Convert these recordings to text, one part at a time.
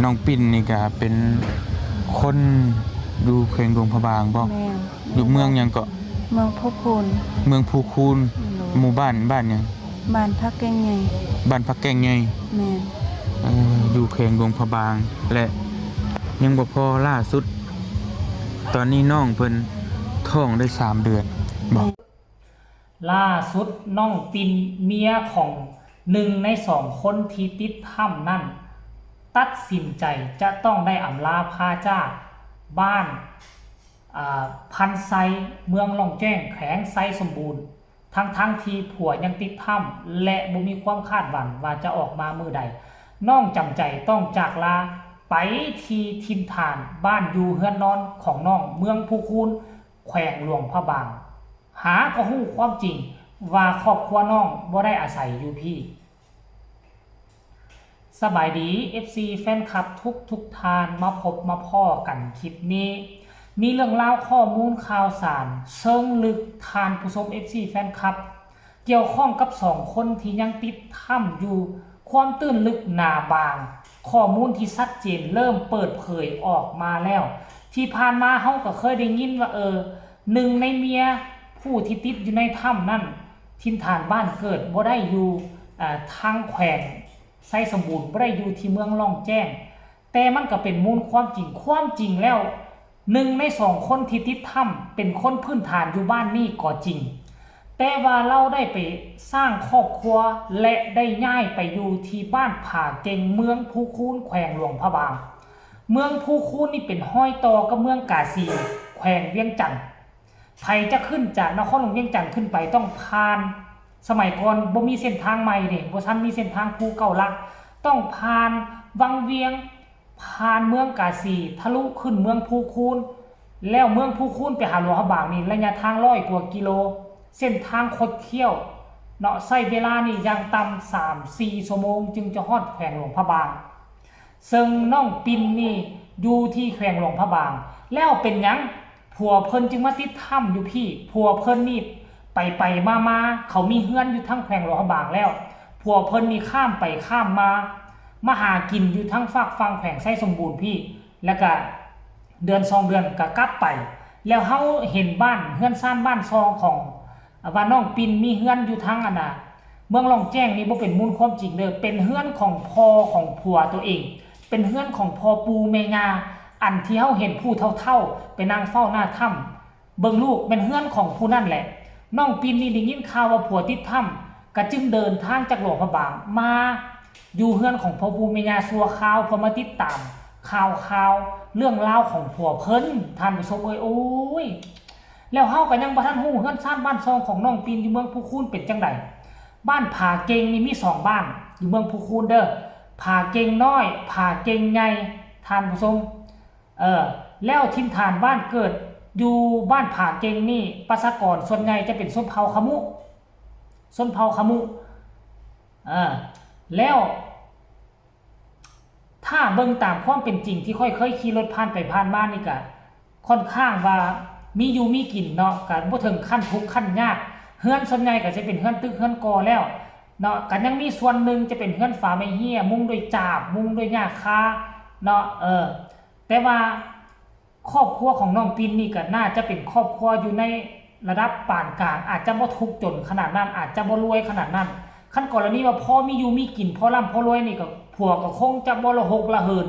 ນ້ອງປິ້ນນີ້ກະເປັນຄົນຢູ່ແຂວງຫຼວງພະບາງບໍ່? ແມ່ນ. ຢູ່ເມືອງຫຍັງເກາະ? ເມືອງພູຄູນ. ເມືອງພູຄູນ. ໂດຍ. ໝູ່ບ້ານ ບ້ານຫຍັງ? ບ້ານຜັກແກ້ງໃຫຍ່. ບ້ານຜັກແກ້ງໃຫຍ່. ແມ່ນ. ເອີ ຢູ່ແຂວງຫຼວງພະບາງ ແລະ ຍັງບໍ່ພໍ ລ່າສຸດຕອນນີ້ນ້ອງເພິ່ນທ້ອງໄດ້ສາມເດືອນບໍ່? ແມ່ນ. ລ່າສຸດນ້ອງປິ້ນ ເມຍຂອງໜຶ່ງໃນສອງຄົນທີ່ຕິດຖ້ຳນັ້ນ ຕັດສິນໃຈຈະຕ້ອງໄດ້ອຳລາພາຈາກບ້ານ ອາ ພັນໄຊ ເມືອງລ່ອງແຈ້ງ ແຂວງໄຊສົມບູນ ທັງໆທີ່ຜົວຍັງຕິດຖ້ຳ ແລະ ບໍ່ມີຄວາມຄາດຫວັງວ່າຈະອອກມາມື້ໃດ. ນ້ອງຈຳໃຈຕ້ອງຈາກລາໄປທີ່ຖິ່ນຖານບ້ານຢູ່ເຮືອນນອນຂອງນ້ອງ ເມືອງພູຄູນ ແຂວງຫຼວງພະບາງ. ຫາກໍຮູ້ຄວາມຈິງວ່າຄອບຄົວນ້ອງບໍ່ໄດ້ອາໄສຢູ່ພີ້. ສະບາຍດີ ເອັຟຊີ ແຟນຄລັບທຸກໆທ່ານ ມາພົບມາພໍ້ກັນຄລິບນີ້ ມີເລື່ອງລາວຂໍ້ມູນຂ່າວສານເຊີງລຶກ ທ່ານຜູ້ຊົມ ເອັຟຊີ ແຟນຄລັບ ກ່ຽວຂ້ອງກັບສອງຄົນທີ່ຍັງຕິດຖ້ຳຢູ່ ຄວາມຕື້ນລຶກໜາບາງ, ຂໍ້ມູນທີ່ຊັດເຈນເລີ່ມເປີດເຜີຍອອກມາແລ້ວ. ທີ່ຜ່ານມາເຮົາກໍເຄີຍໄດ້ຍິນວ່າ ເອີ ໜຶ່ງໃນເມຍຜູ້ທີ່ຕິດຢູ່ໃນຖ້ຳນັ້ນ ຖິ່ນຖານບ້ານເກີດບໍ່ໄດ້ຢູ່ ເອີ ທາງແຂວງໄຊສົມບູນ, ບໍ່ໄດ້ຢູ່ທີ່ເມືອງລ່ອງແຈ້ງ. ແຕ່ມັນກໍເປັນມູນຄວາມຈິງ. ຄວາມຈິງແລ້ວ ໜຶ່ງໃນສອງຄົນທີ່ຕິດຖ້ຳເປັນຄົນພື້ນຖານຢູ່ບ້ານນີ້ກໍຈິງ, ແຕ່ວ່າລາວໄດ້ໄປສ້າງຄອບຄົວ ແລະ ໄດ້ຍ້າຍໄປຢູ່ທີ່ບ້ານຜາເກັງ ເມືອງພູຄູນ ແຂວງຫຼວງພະບາງ. ເມືອງພູຄູນນີ້ເປັນຮອຍຕໍ່ກັບເມືອງກາສີ ແຂວງວຽງຈັນ. ໃຜຈະຂຶ້ນຈາກນະຄອນຫຼວງວຽງຈັນຂຶ້ນໄປຕ້ອງຜ່ານ, ສະໄໝກ່ອນບໍ່ມີເສັ້ນທາງໃໝ່ເດ້, ບໍ່ທັນມີເສັ້ນທາງພູເກົ້າຫຼັກ, ຕ້ອງຜ່ານວັງວຽງ, ຜ່ານເມືອງກາສີ, ທະລຸຂຶ້ນເມືອງພູຄູນ, ແລ້ວເມືອງພູຄູນໄປຫາຫຼວງພະບາງນີ້ ໄລຍະທາງຮ້ອຍກວ່າກິໂລ, ເສັ້ນທາງຄົດຄ້ຽວເນາະ, ໃຊ້ເວລານີ້ຢ່າງຕ່ຳສາມສີ່ຊົ່ວໂມງຈຶ່ງຈະຮອດແຂວງຫຼວງພະບາງ. ເຊິ່ງນ້ອງປິ້ນນີ້ຢູ່ທີ່ແຂວງຫຼວງພະບາງ, ແລ້ວເປັນຫຍັງຜົວເພິ່ນຈຶ່ງມາຕິດຖ້ຳຢູ່ພີ້? ຜົວເພິ່ນນີ້ໄປໆມາໆ, ເຂົາມີເຮືອນຢູ່ທາງແຂວງຫຼວງພະບາງແລ້ວ, ຜົວເພິ່ນນີ້ຂ້າມໄປຂ້າມມາ, ມາຫາກິນຢູ່ທາງຟາກຝັ່ງແຂວງໄຊສົມບູນພີ້, ແລ້ວກະເດືອນສອງເດືອນກະກັບໄປ. ແລ້ວເຮົາເຫັນບ້ານເຮືອນຊານບ້ານຊ່ອງຂອງ ວ່ານ້ອງປິ້ນມີເຮືອນຢູ່ທາງອັນນ່າ ເມືອງລ່ອງແຈ້ງນີ້ ບໍ່ເປັນມູນຄວາມຈິງເດີ້, ເປັນເຮືອນຂອງພໍ່ຂອງຜົວໂຕເອງ, ເປັນເຮືອນຂອງພໍ່ປູ່ແມ່ຍ່າ ອັນທີ່ເຮົາເຫັນຜູ້ເຖົ້າໆໄປນັ່ງເຝົ້າໜ້າຖ້ຳເບິ່ງລູກ, ແມ່ນເຮືອນຂອງຜູ້ນັ້ນແຫຼະ. ນ້ອງປິ້ນນີ້ໄດ້ຍິນຂ່າວວ່າຜົວຕິດຖ້ຳ ກໍຈຶ່ງເດີນທາງຈາກຫຼວງພະບາງມາຢູ່ເຮືອນຂອງພໍ່ປູ່ແມ່ຍ່າຊົ່ວຄາວ ເພື່ອມາຕິດຕາມຂ່າວຄາວເລື່ອງລາວຂອງຜົວເພິ່ນ ທ່ານຜູ້ຊົມເອີຍ. ໂອ້ຍ ແລ້ວເຮົາກໍຍັງບໍ່ທັນຮູ້ເຮືອນຊານບ້ານຊ່ອງຂອງນ້ອງປິ້ນຢູ່ເມືອງພູຄູນເປັນຈັ່ງໃດ. ບ້ານຜາເກັງນີ້ມີສອງບ້ານຢູ່ເມືອງພູຄູນເດີ້, ຜາເກັງນ້ອຍ ຜາເກັງໃຫຍ່ ທ່ານຜູ້ຊົມ. ເອີ ແລ້ວຖິ່ນຖານບ້ານເກີດຢູ່ບ້ານຜາເກັງນີ້ ປະຊາກອນສ່ວນໃຫຍ່ຈະເປັນຊົນເຜົ່າຂະມຸ, ຊົນເຜົ່າຂະມຸ. ເອີ ແລ້ວ ຖ້າເບິ່ງຕາມຄວາມເປັນຈິງທີ່ຂ້ອຍເຄີຍຂີ່ລົດຜ່ານໄປຜ່ານມານີ້ກະ ຂ້ອນຂ້າງວ່າມີຢູ່ມີກິນເນາະ, ກະບໍ່ເຖິງຂັ້ນທຸກຂັ້ນຍາກ. ເຮືອນສ່ວນໃຫຍ່ກະຈະເປັນເຮືອນຕຶກເຮືອນກໍ່ແລ້ວເນາະ, ກະຍັງມີສ່ວນໜຶ່ງຈະເປັນເຮືອນຝາໄມ້ເຮ້ຍ ມຸງດ້ວຍຈາບ ມຸງດ້ວຍຫຍ້າຄາເນາະ. ເອີ ແຕ່ວ່າຄອບຄົວຂອງນ້ອງປິ້ນນີ້ກະໜ້າຈະເປັນຄອບຄົວຢູ່ໃນ ລະດັບປານກາງ, ອາດຈະບໍ່ທຸກຈົນຂະໜາດນັ້ນ, ອາດຈະບໍ່ລວຍຂະໜາດນັ້ນ. ຄັນກໍລະນີວ່າພໍມີຢູ່ມີກິນ, ພໍລ່ຳພໍລວຍນີ້, ກໍ ຜົວກໍຄົງຈະບໍ່ລະຫົກລະເຫີນ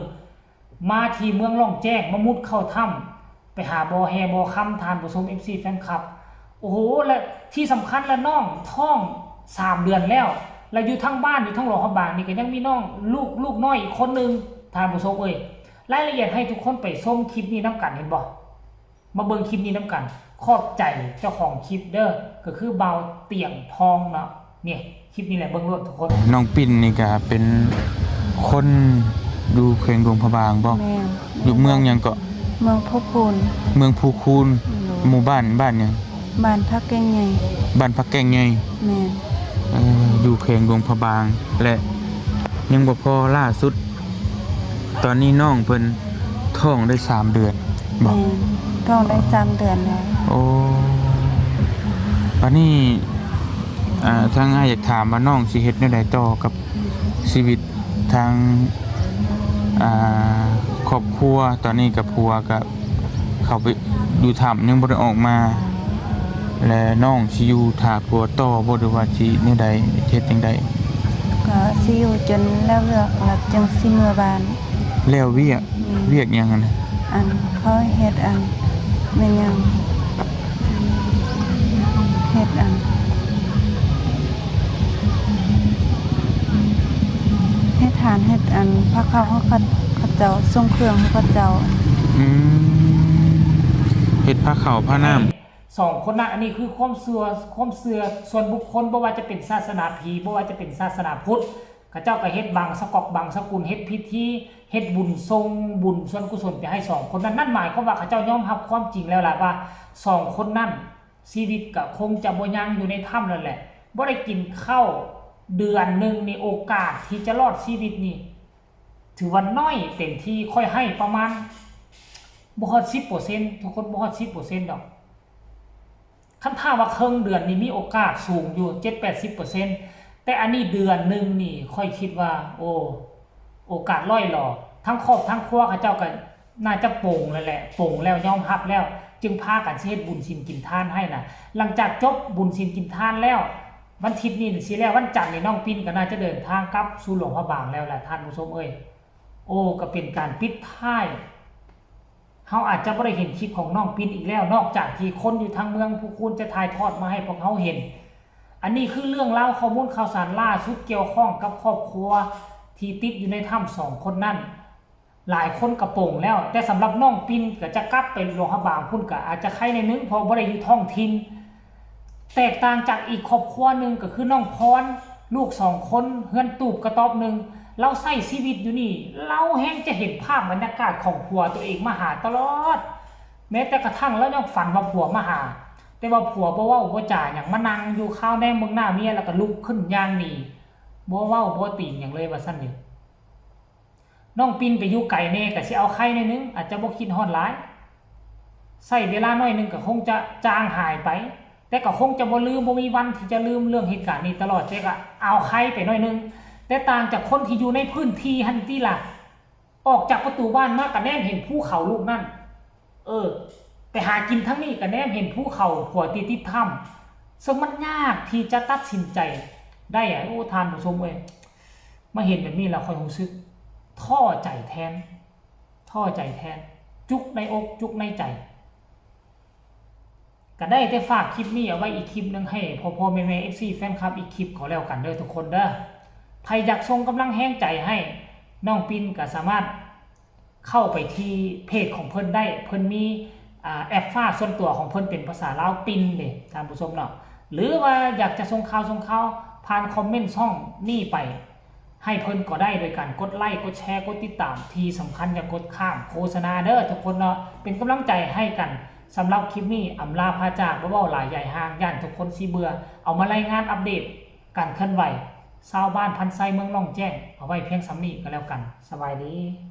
ມາທີ່ເມືອງລ່ອງແຈ້ງ, ມາມຸດເຂົ້າຖ້ຳ ໄປຫາບໍ່ແຮ່ບໍ່ຄຳ, ທ່ານຜູ້ຊົມ ເອັຟຊີ ແຟນຄລັບ. ໂອ້ໂຫ ແລະ ທີ່ສຳຄັນລະ ນ້ອງທ້ອງສາມເດືອນແລ້ວ, ແລະ ຢູ່ທາງບ້ານ, ຢູ່ທາງຫຼວງພະບາງນີ້ ກໍຍັງມີນ້ອງ ລູກ ລູກນ້ອຍອີກຄົນໜຶ່ງ, ທ່ານຜູ້ຊົມເອີຍ. ລາຍລະອຽດໃຫ້ທຸກຄົນໄປຊົມຄລິບນີ້ນຳກັນ, ເຫັນບໍ່? ມາເບິ່ງຄລິບນີ້ນຳກັນ. ຂອບໃຈເຈົ້າຂອງຄລິບເດີ້, ກໍຄືບ່າວຕຽງທອງເນາະ. ນີ້ ຄລິບນີ້ແຫຼະ, ເບິ່ງໂລດທຸກຄົນ. ນ້ອງປິ້ນນີ້ກະເປັນຄົນຢູ່ແຂວງຫຼວງພະບາງບໍ່? ແມ່ນ. ຢູ່ເມືອງຫຍັງເກາະ? ເມືອງພູຄູນ. ເມືອງພູຄູນ. ໂດຍ. ໝູ່ບ້ານ ບ້ານຫຍັງ? ບ້ານຜັກແກ້ງໃຫຍ່. ບ້ານຜັກແກ້ງໃຫຍ່. ແມ່ນ. ເອີ ຢູ່ແຂວງຫຼວງພະບາງ ແລະ ຍັງບໍ່ພໍ ລ່າສຸດ ຕອນນີ້ນ້ອງເພິ່ນທ້ອງໄດ້ສາມເດືອນບໍ່? ແມ່ນ, ທ້ອງໄດ້ສາມເດືອນແລ້ວ. ໂອ້ ບາດນີ້ ອ່າ ທາງອ້າຍຢາກຖາມວ່າ ນ້ອງຊິເຮັດແນວໃດຕໍ່ກັບຊີວິດທາງ ອ່າ ຄອບຄົວຕອນນີ້ກັບຜົວກໍເຂົ້າໄປຢູ່ຖ້ຳ ຍັງບໍ່ໄດ້ອອກມາ ແລະ ນ້ອງຊິຢູ່ຖ້າຜົວຕໍ່ບໍ່ ຫຼືວ່າຊິແນວໃດ ເຮັດຈັ່ງໃດ? ກໍຊິຢູ່ຈົນແລ້ວວຽກ ແລ້ວຈຶ່ງຊິເມືອບ້ານ. ແລ້ວວຽກ? ແມ່ນ. ວຽກຫຍັງຫັ້ນນະ? ອັນ ເຂົາເຮັດອັນ ແມ່ນຫຍັງ ເຮັດອັນ ເຮັດຖານ ເຮັດອັນ ພາເຂົ້າໃຫ້ເຂົາ ເຂົາເຈົ້າ ສົ່ງເຄື່ອງໃຫ້ເຂົາເຈົ້າ. ອືມ ເຮັດພາເຂົ້າພານ້ຳ. ສອງຄົນນັ້ນ ອັນນີ້ຄືຄວາມເຊື່ອ ຄວາມເຊື່ອສ່ວນບຸກຄົນ ບໍ່ວ່າຈະເປັນສາສະໜາຜີ ບໍ່ວ່າຈະເປັນສາສະໜາພຸດ ເຂົາເຈົ້າກໍເຮັດບັງສະກອກບັງສະກຸນ ເຮັດພິທີ ເຮັດບຸນ ສົ່ງບຸນສ່ວນກຸສົນໄປໃຫ້ສອງຄົນນັ້ນ. ນັ້ນໝາຍຄວາມວ່າເຂົາເຈົ້າຍອມຮັບຄວາມຈິງແລ້ວລະວ່າ ສອງຄົນນັ້ນ ຊີວິດກໍຄົງຈະບໍ່ຍັງຢູ່ໃນຖ້ຳນັ້ນແຫຼະ. ບໍ່ໄດ້ກິນເຂົ້າເດືອນໜຶ່ງນີ້ ໂອກາດທີ່ຈະລອດຊີວິດນີ້ ຖືວ່າໜ້ອຍເຕັມທີ່. ຂ້ອຍໃຫ້ປະມານບໍ່ຮອດສິບເປີເຊັນ ທຸກຄົນ ບໍ່ຮອດສິບເປີເຊັນດອກ. ຄັນຖ້າວ່າເຄິ່ງເດືອນນີ້ ມີໂອກາດສູງຢູ່ເຈັດແປດສິບເປີເຊັນ ແຕ່ອັນນີ້ເດືອນໜຶ່ງນີ້ ຂ້ອຍຄິດວ່າ ໂອ້ ໂອກາດລ່ອຍຫຼໍ. ທັງຄອບທັງຄົວເຂົາເຈົ້າກໍໜ້າຈະປົງແລ້ວແຫຼະ ປົງແລ້ວ ຍອມຮັບແລ້ວ ຈຶ່ງພາກັນຊິເຮັດບຸນສິນກິນທານໃຫ້ນະ. ຫຼັງຈາກຈົບບຸນສິນກິນທານແລ້ວ ວັນທິດນີ້ຊິແລ້ວ ວັນຈັນນີ້ນ້ອງປິນກໍໜ້າຈະເດີນທາງກັບສູ່ຫຼວງພະບາງແລ້ວແຫຼະ ທ່ານຜູ້ຊົມເອີຍ. ໂອ້ ກໍເປັນການປິດທ້າຍ. ເຮົາອາດຈະບໍ່ໄດ້ເຫັນຄລິບຂອງນ້ອງປິນອີກແລ້ວ ນອກຈາກທີ່ຄົນຢູ່ທາງເມືອງພູຄູນຈະຖ່າຍທອດມາໃຫ້ພວກເຮົາເຫັນ. ອັນນີ້ຄືເລື່ອງລາວ ຂໍ້ມູນຂ່າວສານລ່າສຸດກ່ຽວຂ້ອງກັບຄອບຄົວທີ່ຕິດຢູ່ໃນຖ້ຳສອງຄົນນັ້ນ. ຫຼາຍຄົນກະປົງແລ້ວ ແຕ່ສຳລັບນ້ອງປິນກະຈະກັບໄປຫຼວງພະບາງພຸ້ນ ກະອາດຈະໄຄໜ້ອຍໜຶ່ງ ເພາະບໍ່ໄດ້ຢູ່ທ້ອງຖິ່ນ. ແຕກຕ່າງຈາກອີກຄອບຄົວໜຶ່ງ ກໍຄືນ້ອງພອນ ລູກສອງຄົນ ເຮືອນຕູບກະຕອບໜຶ່ງ. ລາວໃຊ້ຊີວິດຢູ່ນີ້ ລາວແຮ່ງຈະເຫັນພາບບັນຍາກາດຂອງຜົວຕົວເອງມາຫາຕະຫຼອດ. ແມ້ແຕ່ກະທັ່ງລາວຍັງຝັນວ່າຜົວມາຫາ ແຕ່ວ່າຜົວບໍ່ເວົ້າບໍ່ຈາຫຍັງ ມານັ່ງຢູ່ຄາວແນມເບິ່ງໜ້າເມຍ ແລ້ວກະລຸກຂຶ້ນຍ່າງໜີ ບໍ່ເວົ້າບໍ່ຕີຫຍັງເລີຍວ່າຊັ້ນເດ. ນ້ອງປິນໄປຢູ່ໄກແດ່ ກະຊິເອົາໄຄໜ້ອຍໜຶ່ງ ອາດຈະບໍ່ຄິດຮອດຫຼາຍ ໃຊ້ເວລາໜ້ອຍໜຶ່ງກະຄົງຈະຈາງຫາຍໄປ ແຕ່ກະຄົງຈະບໍ່ລືມ ບໍ່ມີວັນທີ່ຈະລືມເລື່ອງເຫດການນີ້ຕະຫຼອດ ແຕ່ກະເອົາໄຄໄປໜ້ອຍໜຶ່ງ. ແຕ່ຕ່າງຈາກຄົນທີ່ຢູ່ໃນພື້ນທີ່ຫັ້ນຕິລະ ອອກຈາກປະຕູບ້ານມາກະແນມເຫັນພູເຂົາລູກນັ້ນ ເອີ ໄປຫາກິນທາງນີ້ກະແນມເຫັນພູເຂົາ ຂົວທີ່ຕິດຖ້ຳ ເຊິ່ງມັນຍາກທີ່ຈະຕັດສິນໃຈໄດ້. ໂອ້ ທ່ານຜູ້ຊົມເອີຍ ມາເຫັນແບບນີ້ແລ້ວຂ້ອຍຮູ້ສຶກທໍ້ໃຈແທນ ທໍ້ໃຈແທນ ຈຸກໃນອົກຈຸກໃນໃຈ. ກະໄດ້ແຕ່ຝາກຄລິບນີ້ເອົາໄວ້ອີກຄລິບໜຶ່ງໃຫ້ພໍ່ໆແມ່ໆ ເອັຟຊີ ແຟນຄລັບອີກຄລິບກໍແລ້ວກັນເດີທຸກຄົນເດີ. ໃຜຢາກສົ່ງກຳລັງແຮງໃຈໃຫ້ນ້ອງປິນກະສາມາດ ເຂົ້າໄປທີ່ເພຈຂອງເພິ່ນໄດ້ ເພິ່ນມີ ອາ ແອັບຟ້າສ່ວນຕົວຂອງເພິ່ນເປັນພາສາລາວ ປິນເດ້ທ່ານຜູ້ຊົມເນາະ ຫຼືວ່າຢາກຈະສົ່ງຂ່າວ ສົ່ງຂ່າວຜ່ານຄອມເມັນຊ່ອງນີ້ໄປໃຫ້ເພິ່ນກໍໄດ້ ໂດຍການກົດໄລ ກົດແຊ ກົດຕິດຕາມ ທີ່ສຳຄັນຢ່າກົດຂ້າມໂຄສະນາເດີທຸກຄົນເນາະ ເປັນກຳລັງໃຈໃຫ້ກັນ. ສຳລັບຄລິບນີ້ອຳລາພາຈາກ ບໍ່ເວົ້າຫຼາຍໃຫຍ່ຫ່າງ ຢ້ານທຸກຄົນຊິເບື່ອ ເອົາມາລາຍງານອັບເດດການເຄື່ອນໄຫວຊາວບ້ານພັນໄຊ ເມືອງລ້ອງແຈ້ງ ເອົາໄວ້ພຽງສ່ຳນີ້ກໍແລ້ວກັນ ສະບາຍດີ.